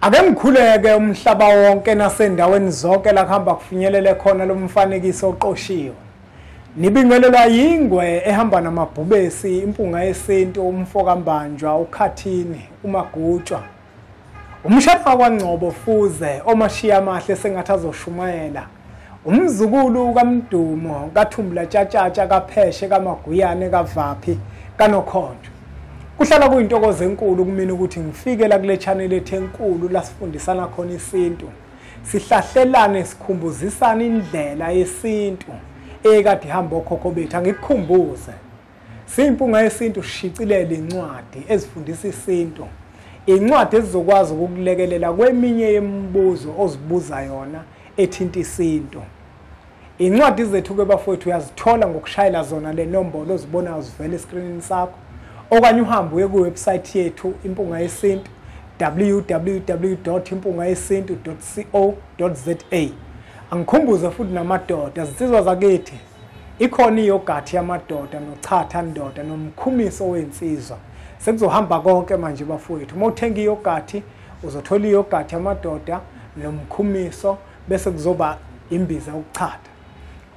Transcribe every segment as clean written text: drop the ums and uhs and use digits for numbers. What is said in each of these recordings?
Ake ngikhuleke umhlaba wonke nasendaweni zonke la kuhamba kufinyelele khona lo mfanekiso oqoshiwe. Nibingelelwa yingwe ehamba namabhubesi, impunga yesintu, umfokambanjwa, ukhathini, umagutshwa. Umshana kwaNgcobo Fuze omashiya amahle sengathi azoshumayela. Umzukulu kaMdumo kaThumbula Tshatshatsha kaPheshe kaMaguyane kaVaphi kaNokhonjo. Kuhlala kuyintokozo enkulu kumina ukuthi ngifike la kule channel ethu enkulu la sifundisana khona isintu. Sihlahlelane, sikhumbuzisana indlela yesintu ekade ihamba okhokho bethu. Angikukhumbuze, siyimpunga yesintu, sishicilele incwadi ezifundisa isintu, incwadi ezizokwazi ukukulekelela kweminye yemibuzo ozibuza yona ethinta isintu. Incwadi zethu ke bafowethu uyazithola ngokushayela zona le nombolo ozibonayo zivela eskrinini sakho, okanye uhambe uye ku-website yethu Impunga Yesintu, www.impungayesintu.co.za. Angikhumbuze futhi namadoda, zinsizwa zakithi, ikhona iyogathi yamadoda nochatha ndoda nomkhumiso wensizwa. Sekuzohamba konke manje bafowethu. Uma uthenga iyogathi uzothola iyogathi yamadoda nomkhumiso, bese kuzoba imbiza yokuchatha.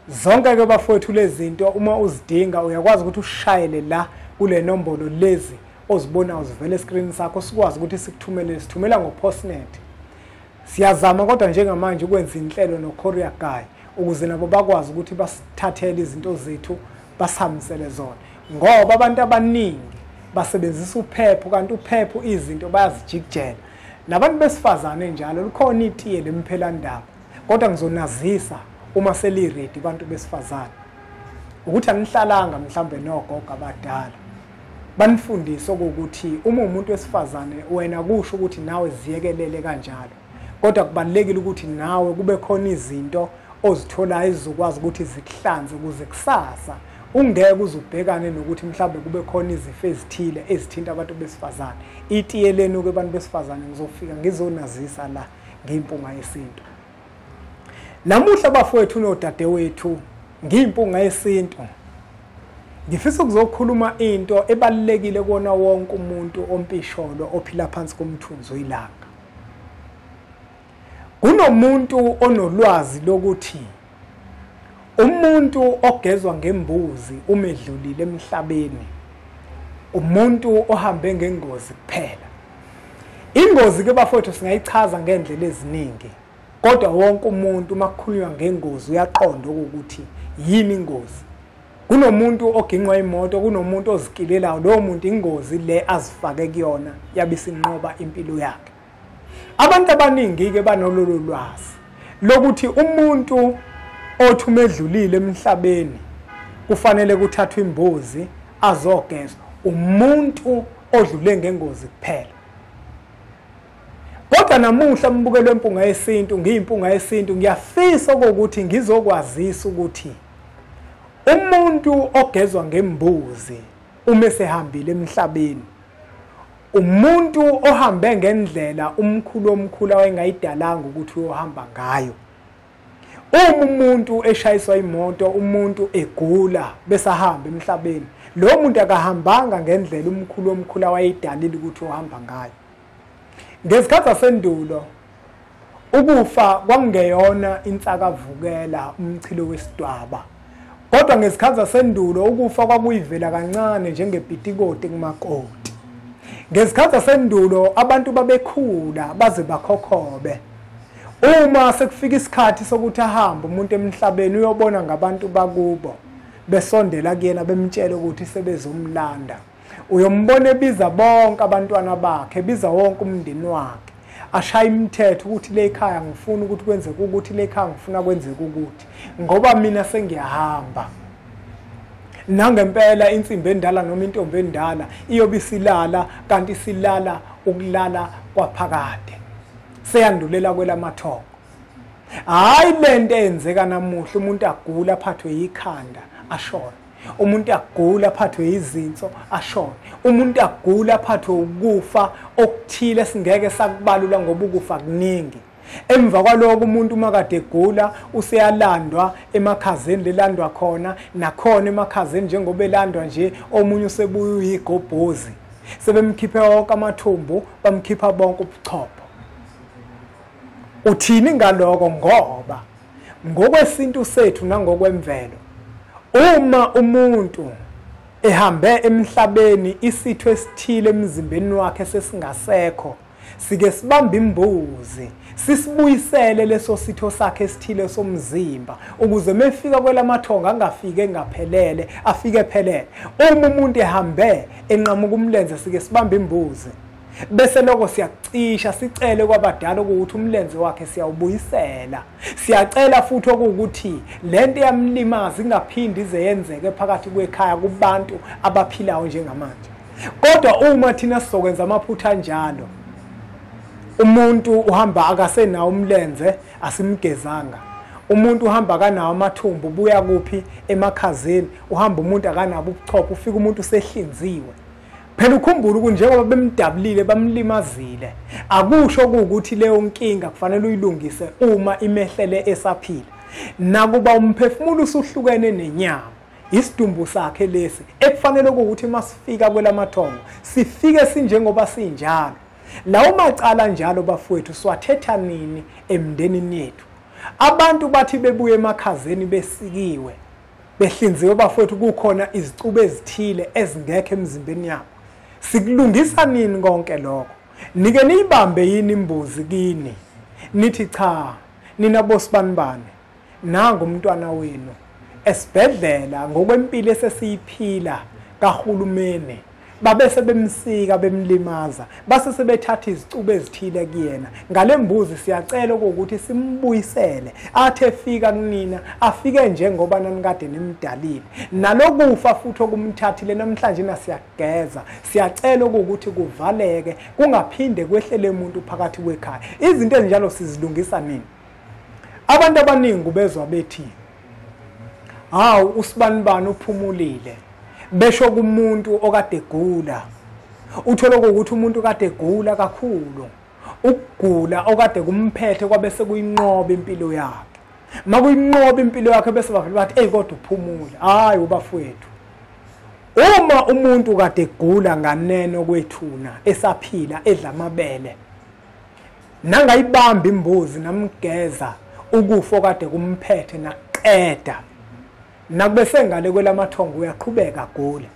Zonke ke bafowethu lezi zinto uma uzidinga uyakwazi ukuthi ushayele la kule nombolo lezi ozibonayo zivela eskrini sakho, sikwazi ukuthi sikuthumele. Sithumela ngo-postnet. Siyazama kodwa njengamanje ukwenza inhlelo no-courier guy ukuze nabo bakwazi ukuthi basithathele izinto zethu basihambisele zona, ngoba abantu abaningi basebenzisa uphepho, kanti uphepho izinto bayazijikijela. Nabantu besifazane njalo, likhona itiye lemphelandaba, kodwa ngizonazisa uma seliredi bantu besifazane ukuthi anihlalanga mhlambe nogogo abadala banifundise ukuthi uma umuntu wesifazane wena kusho ukuthi nawe ziyekelele kanjalo, kodwa kubalulekile ukuthi nawe kube khona izinto ozitholayo ezizokwazi ukuthi zikuhlanze ukuze kusasa ungeke uzubhekane nokuthi mhlambe kube khona izifo ezithile ezithinta abantu besifazane. Itiye lenu ke bantu besifazane ngizofika ngizonazisa la ngiyimpunga yesintu. Namuhla bafowethu nodadewethu, ngiyimpunga yesintu, ngifisa ukuzokhuluma into ebalulekile kuwona wonke umuntu ompisholo ophila phansi komthunzi welanga. Kunomuntu onolwazi lokuthi umuntu ogezwa ngembuzi umedlulile emhlabeni, umuntu ohambe ngengozi kuphela. Ingozi ke bafowethu singayichaza ngendlela eziningi, kodwa wonke umuntu uma kukhulunywa ngengozi uyaqonda ukuthi yini ingozi. Kunomuntu oginqwa imoto, kunomuntu ozikilelayo, lowo muntu ingozi le azifake kuyona yabisinqoba impilo yakhe. Abantu abaningi ke banololo lwazi lokuthi umuntu othi umedlulile emhlabeni kufanele kuthathwe imbuzi azogezwa, umuntu odlule ngengozi kuphela. Kodwa namuhla mbukelo wempunga yesintu, ngiyimpunga yesintu, ngiyafisa ukuthi ngizokwazisa ukuthi umuntu ogezwa ngembuzi uma esehambile emhlabeni, umuntu ohambe ngendlela umkhulu omkhulu awayengayidalanga ukuthi uyohamba ngayo. Uma umuntu eshayiswa imoto, umuntu egula bese ahamba emhlabeni, lo muntu akahambanga ngendlela umkhulu omkhulu awayidalile ukuthi uhamba ngayo. Ngesikhathi sasendulo ukufa kwakungeyona insakavukela, umchilo wesidwaba, kodwa ngesikhathi sasendulo ukufa kwakuyivela kancane njengepitikoti kumakoti. Ngesikhathi sasendulo abantu babekhula baze bakhokhobe. Uma sekufika isikhathi sokuthi ahambe umuntu emhlabeni, uyobona ngabantu bakubo besondela kuyena bemtshela ukuthi sebezomlanda. Uyombona ebiza bonke abantwana bakhe, ebiza wonke umndeni wakhe, ashaya imithetho ukuthi le ekhaya ngifuna ukuthi kwenzeke ukuthi, le ekhaya ngifuna kwenzeke ukuthi, ngoba mina sengiyahamba. Nangempela insimbi endala noma intombi endala iyobe isilala, kanti isilala ukulala kwaphakade, seyandulela kwelamathongo. Hayi lento eyenzeka namuhla, umuntu agula aphathwe yikhanda ashone, umuntu agula aphathwe izinso ashone, umuntu agula aphathwe ukufa okuthile singeke sakubalula ngoba ukufa kuningi. Emva kwaloko umuntu uma kade egula useyalandwa emakhazeni lelandwa khona, nakhona emakhazeni njengoba elandwa nje omunye usebuya uyigobhozi, sebemkhiphe wonke amathumbu, bamkhipha bonke ubuchopho. Uthini ngaloko? Ngoba ngokwesintu sethu nangokwemvelo, uma umuntu ehambe emhlabeni isitho esithile emzimbeni wakhe sesingasekho, sike sibambe imbuzi sisibuyisele leso sitho sakhe esithile somzimba, ukuze mefika kwelamathongo angafike engaphelele, afike ephelele. Uma umuntu ehambe enqamuka umlenze, sike sibambe imbuzi bese lokho siyacisha sicele kwabadala ukuthi umlenze wakhe siyawubuyisela. Siyacela futhi okuwukuthi lento yamlimaza ingaphindi ize yenzeke phakathi kwekhaya kubantu abaphilayo njengamanje. Kodwa uma thina sizokwenza amaphutha anjalo, umuntu uhamba akasenawo umlenze, asimgezanga. Umuntu uhamba akanawo amathumbu, ubuya kuphi? Emakhazeni. Uhamba umuntu akanabo ubuchopho, ufika umuntu usehlinziwe. Phela ukhumbule ukuthi njengoba bemdabulile bamlimazile, akusho ukuthi leyo nkinga kufanele uyilungise uma imehlele esaphila. Nakuba umphefumulo usuhlukene nenyama, isidumbu sakhe lesi ekufanele ukuthi masifika kwelamathongo sifike sinjengoba sinjalo. Lawo macala njalo bafowethu siwathetha nini emndenini yethu? Abantu bathi bebuye emakhazeni besikiwe, behlinziwe bafowethu, kukhona izicubu ezithile ezingekho emzimbeni yabo. Sikulungisa nini konke lokho? Nike niyibambe yini imbuzi kini nithi cha, nina bosibanibani, nangu umntwana wenu esibhedlela ngokwempilo esesiyiphila kahulumeni, babese bemsika bemlimaza, base sebethatha izicubu ezithile kuyena. Ngale mbuzi siyacela ukuthi simbuyisele, athe efika kunina afike njengoba nanikade nimdalile. Nalokufa futhi okumthathile namhlanje nasiyageza, siyacela ukuthi kuvaleke kungaphinde kwehlele umuntu phakathi kwekhaya. Izinto ezinjalo sizilungisa nini? Abantu abaningi bezwa bethi hawu, usibanibani uphumulile, besho kumuntu okade egula. Uthola ukuthi umuntu kade egula kakhulu, ukugula okade kumphethe kwabe sekuyinqoba impilo yakhe. Makuyinqoba impilo yakhe bese bavele bathi ey kodwa uphumule. Hayi ubafowethu, uma umuntu kade egula nganeno kwethuna esaphila edla amabele, nangayibamba imbuzi namgeza ukufa okade kumphethe naqeda, nakube sengale kwelamathongo uyaqhubeka agule.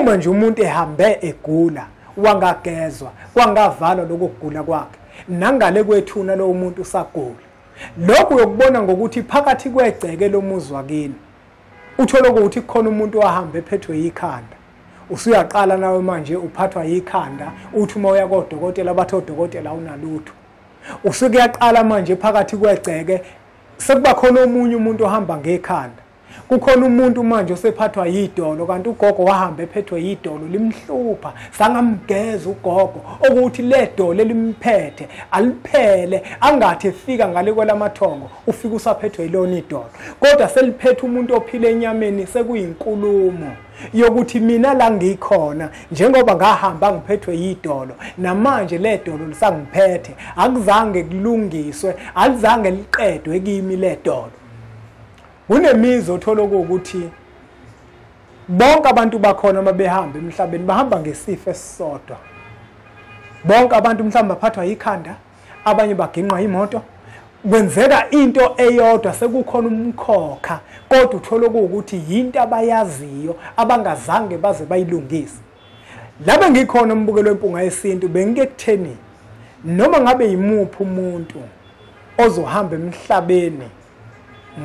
Uma nje umuntu ehambe egula wangagezwa, kwangavalwa lokugula kwakhe, nangale kwethuna lo muntu usagula. Lokhu uyokubona ngokuthi phakathi kwegceke lomuzi wakini uthole ukuthi kukhona umuntu owahambe ephethwe yikhanda. Usuyaqala nawe manje uphathwa yikhanda, uthi uma uya kodokotela bathi odokotela awunalutho. Usuke uyaqala manje phakathi kwegceke sekuba khona omunye umuntu ohamba ngekhanda. Kukhona umuntu manje osephathwa yidolo, kanti ugogo wahamba ephethwe yidolo limhlupha, sangamgeza ugogo ukuthi le dolo elimphethe aliphele, angathi efika ngale kwelamathongo ufika usaphethwe yilona idolo. Kodwa seliphethe umuntu ophila enyameni, sekuyinkulumo yokuthi mina la ngikhona njengoba ngahamba ngiphethwe yidolo, namanje le dolo lisangiphethe, akuzange kulungiswe, alizange liqedwe kimi le dolo. Kunemizi othola ukuthi bonke abantu bakhona uma behamba emhlabeni bahamba ngesifo esisodwa. Bonke abantu mhlawumbe baphathwa yikhanda, abanye baginqwa imoto, kwenzeka into eyodwa, sekukhona umkhokha, kodwa uthola ukuthi yinto abayaziyo abangazange baze bayilungise. Labe ngikhona umbukelo wempunga yesintu, bengike kutheni noma ngabe yimuphi umuntu ozohamba emhlabeni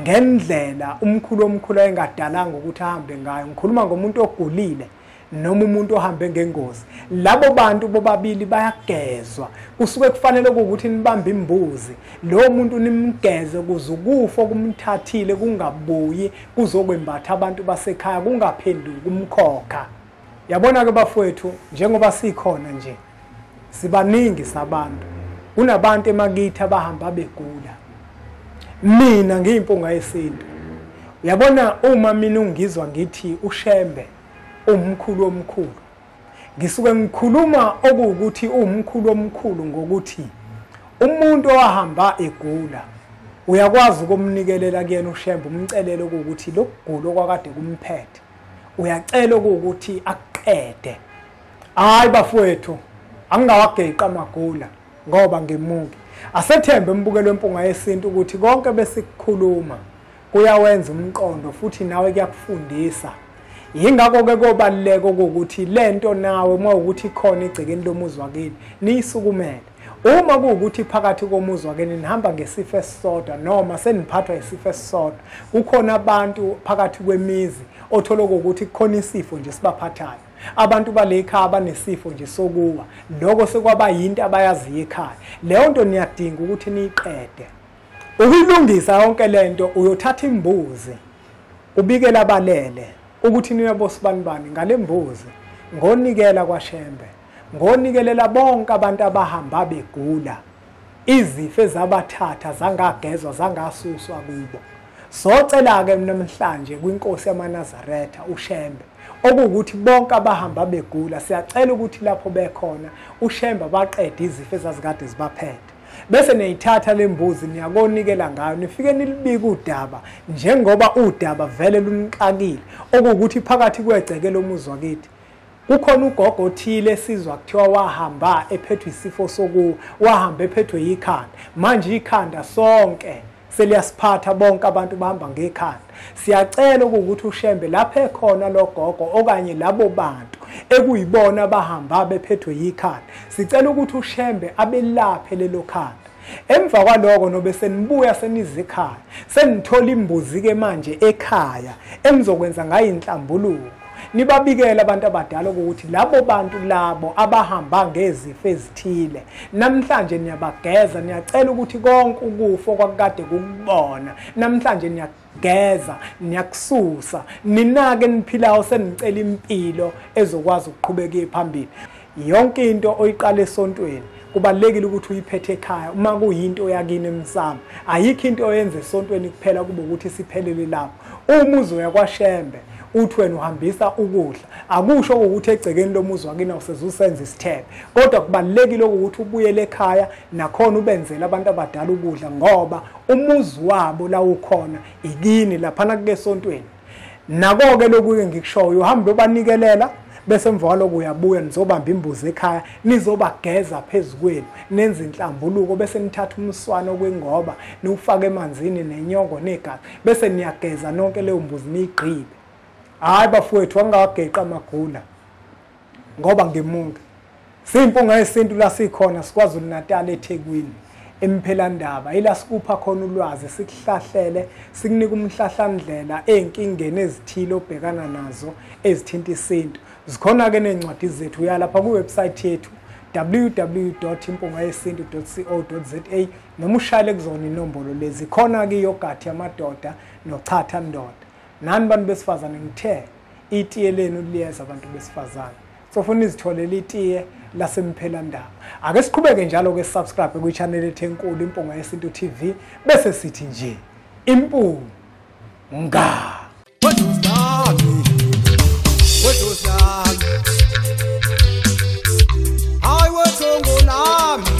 ngendlela umkhulu omkhulu ayengadalanga ukuthi ahambe ngayo, ngikhuluma ngomuntu ogulile noma umuntu ohambe ngengozi, labo bantu bobabili bayagezwa. Kusuke kufanele ukuthi nibambe imbuzi lowo muntu nimgeze ukuze ukufa okumthathile kungabuyi kuzokwembatha abantu basekhaya, kungaphenduki umkhokha. Yabona ke bafowethu, njengoba sikhona nje sibaningi sabantu, kunabantu emakithi abahamba begula. Mina ngiyimpunga yesintu, uyabona uma mina ungizwa ngithi uShembe umkhulu omkhulu, ngisuke ngikhuluma okuwukuthi umkhulu omkhulu ngokuthi umuntu owahamba egula uyakwazi ukumnikelela kuyena uShembe, umcelele ukuthi lokugula okwakade kumphethe uyacela ukuthi akuqede. Hayi bafowethu, angingawageqa amagula. ngoba ngimuki. Asethembe umbukelo wempunga yesintu ukuthi konke besikukhuluma kuyawenza umqondo futhi nawe kuyakufundisa. Yingakho-ke kobaluleka ukuthi lento nawe uma ukuthi ikhona igcekeni lomuzi wakini niyisukumele. Uma kuwukuthi phakathi komuzi wakini nihamba ngesifo esisodwa noma seniphathwa isifo esisodwa, kukhona abantu phakathi kwemizi othola ukuthi kukhona isifo nje sibaphathayo. Abantu bale ekhaya banesifo nje sokuwa, lokho sekwaba yinto abayaziyo ekhaya. Leyo nto niyadinga ukuthi niyiqede. Ukuyilungisa yonke lento uyothatha imbuzi ubikele abalele ukuthi nina bosibanibani ngale mbuzi ngonikela kwaShembe, ngonikelela bonke abantu abahamba begula izifo ezabathatha zangagezwa zangasuswa kubo. Socela-ke namhlanje kwinkosi yamaNazaretha uShembe okuwukuthi bonke abahamba begula siyacela ukuthi lapho bekhona uShembe baqede izifo ezazikade zibaphethe. Bese niyithatha lembuzi niyakonikela ngayo, nifike nilibike udaba njengoba udaba vele lunixakile okuwukuthi phakathi kwegceke lomuzi wakithi kukhona ugogo othile esizwa kuthiwa wahamba ephethwe isifo sokuwa, wahamba ephethwe yikhanda. Manje ikhanda sonke seliyasiphatha, bonke abantu bahamba ngekhanda. Siyacela ukuthi uShembe lapho ekhona lo gogo okanye labo bantu ekuyibona abahamba bephethwe yikhanda, sicela ukuthi uShembe abelaphe lelo khanda. Emva kwaloko nobe senibuya senizikhaya, senithola imbuzi-ke manje ekhaya enizokwenza ngayo inhlambuluko, nibabikele abantu abadala ukuthi labo bantu labo abahamba ngezifo ezithile namhlanje niyabageza, niyacela ukuthi konke ukufa kwakukade kukubona namhlanje niyageza, niyakususa. Ninake niphilayo senicela impilo ezokwazi ukuqhubeka phambili. Yonke into oyiqala esontweni kubalulekile ukuthi uyiphethe ekhaya uma kuyinto yakini emsamo. Ayikho into oyenza esontweni kuphela kube ukuthi siphelele lapho. Uma uzoya kwaShembe uthi wena uhambisa ukudla, akusho ukuthi egcekeni lomuzi wakini awusezusenza isithebe, kodwa kubalulekile ukuthi ubuyele ekhaya nakhona ubenzele abantu abadala ukudla, ngoba umuzi wabo la ukhona ikini laphana kukesontweni. Nako-ke lokhu-ke ngikushoyo, uhambe uyobanikelela bese emva kwaloko uyabuya nizobamba imbuzi ekhaya, nizobageza phezu kwenu, nenze inhlambuluko, bese nithatha umswano kwengoba niwufake emanzini nenyongo negazi, bese niyageza nonke leyo mbuzi niyigqibe. Hayi bafowethu, angingawageqa amagula ngoba ngimunke. Siyimpunga yesintu la sikhona siKwaZulu Natal eThekwini emphelandaba, ila sikupha khona ulwazi, sikuhlahlele, sikunika umhlahlandlela ey'nkingeni ezithile obhekana nazo ezithinta isintu. Zikhona-ke ney'ncwadi zethu, uya lapha kwiwebhusayithi yethu www.impungayesintu.co.za noma ushayele kuzona inombolo lezi. Khona-ke iyogathi yamadoda nochatha ndoda. Nani bantu besifazane, ngithe itiye lenu liyeza abantu besifazane, sofuna izitholele itiye lasemphelandaba. Ake siqhubeke njalo-ke subscribe kwi-channel ethu enkulu Impunga Yesintu TV, bese sithi nje impunga. Hayi wethongo lami.